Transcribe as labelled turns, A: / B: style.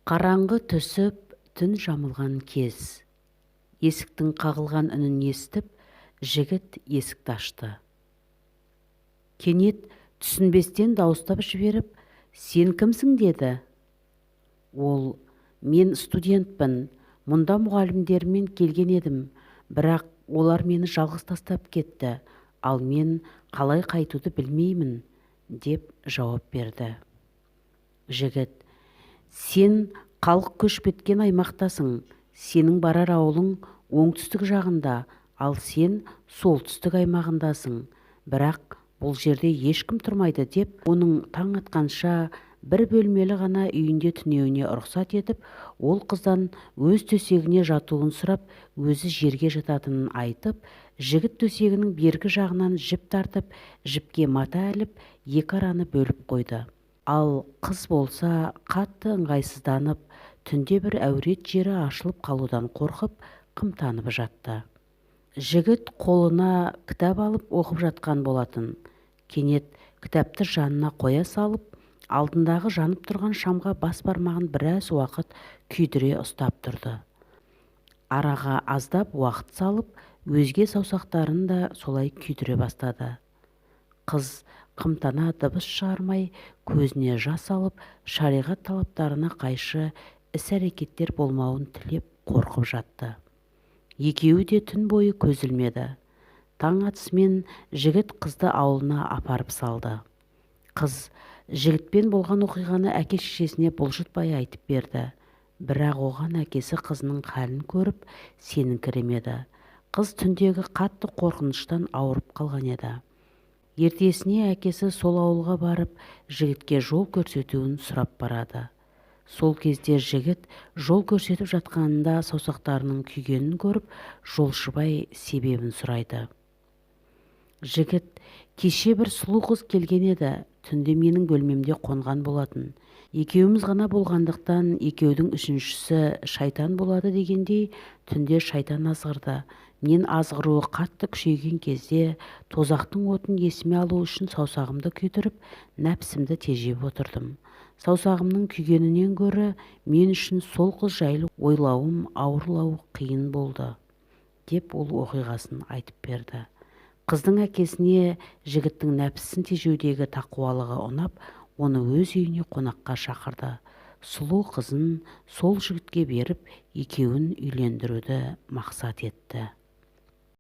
A: Қараңғы түсіп, түн жамылған кез. Есіктің қағылған үнін естіп, жігіт есікті ашты. Кенет түсінбестен дауыстап жіберіп, «Сен кімсің?» деді. Ол: «Мен студентпін, мұнда мұғалімдеріммен келген едім, бірақ олар мені жалғыз тастап кетті, ал мен қалай қайтуды білмеймін», – деп жауап берді. Жігіт: «Сен халық көшіп кеткен аймақтасың, сенің барар ауылың оңтүстік жағында, ал сен солтүстік аймағындасың, бірақ бұл жерде ешкім тұрмайды», – деп, оның таң атқанша бір бөлмелі ғана үйінде түнеуіне рұқсат етіп, ол қыздан өз төсегіне жатуын сұрап, өзі жерге жататынын айтып, жігіт төсегінің бергі жағынан жіп тартып, жіпке мата іліп, екі араны бөліп қойды. Ал қыз болса, қатты ыңғайсызданып, түнде бір әурет жері ашылып қалудан қорқып, қымтанып жатты. Жігіт қолына кітап алып оқып жатқан болатын. Кенет кітапты жанына қоя салып, алдындағы жанып тұрған шамға бас бармағын біраз уақыт күйдіре ұстап тұрды. Араға аздап уақыт салып, өзге саусақтарын да солай күйдіре бастады. Қыз қымтана дыбыс шығармай, көзіне жас алып, шариғат талаптарына қайшы іс-әрекеттер болмауын тілеп, қорқып жатты. Екеуі де түн бойы көз ілмеді. Таң атысымен жігіт қызды ауылына апарып салды. Қыз жігітпен болған оқиғаны әке-шешесіне бұлжытпай айтып берді. Бірақ оған әкесі қызының халін көріп сеніңкіремеді. Қыз түндегі қатты қорқыныштан ауырып қалған еді. Ертесіне әкесі сол ауылға барып, жігітке жол көрсетуін сұрап барады. Сол кезде жігіт жол көрсетіп жатқанында саусақтарының күйгенін көріп, жолшыбай себебін сұрайды. Жігіт: «Кеше бір сұлу қыз келген еді, түнде менің бөлмемде қонған болатын. Екеуміз ғана болғандықтан, екеудің үшіншісі шайтан болады дегендей, түнде шайтан азғырды. Мен азғыруы қатты күшейген кезде тозақтың отын есіме алу үшін саусағымды күйдіріп, нәпсімді тежеп отырдым. Саусағымның күйгенінен гөрі мен үшін сол қыз жайлы ойлауым ауырлау қиын болды», – деп ол оқиғасын айтып берді. Қыздың әкесіне жігіттің нәпсісін тежеудегі тақуалығы ұнап, оны өз үйіне қонаққа шақырды. Сұлу қызын сол жігітке беріп, екеуін үйлендіруді мақсат етті.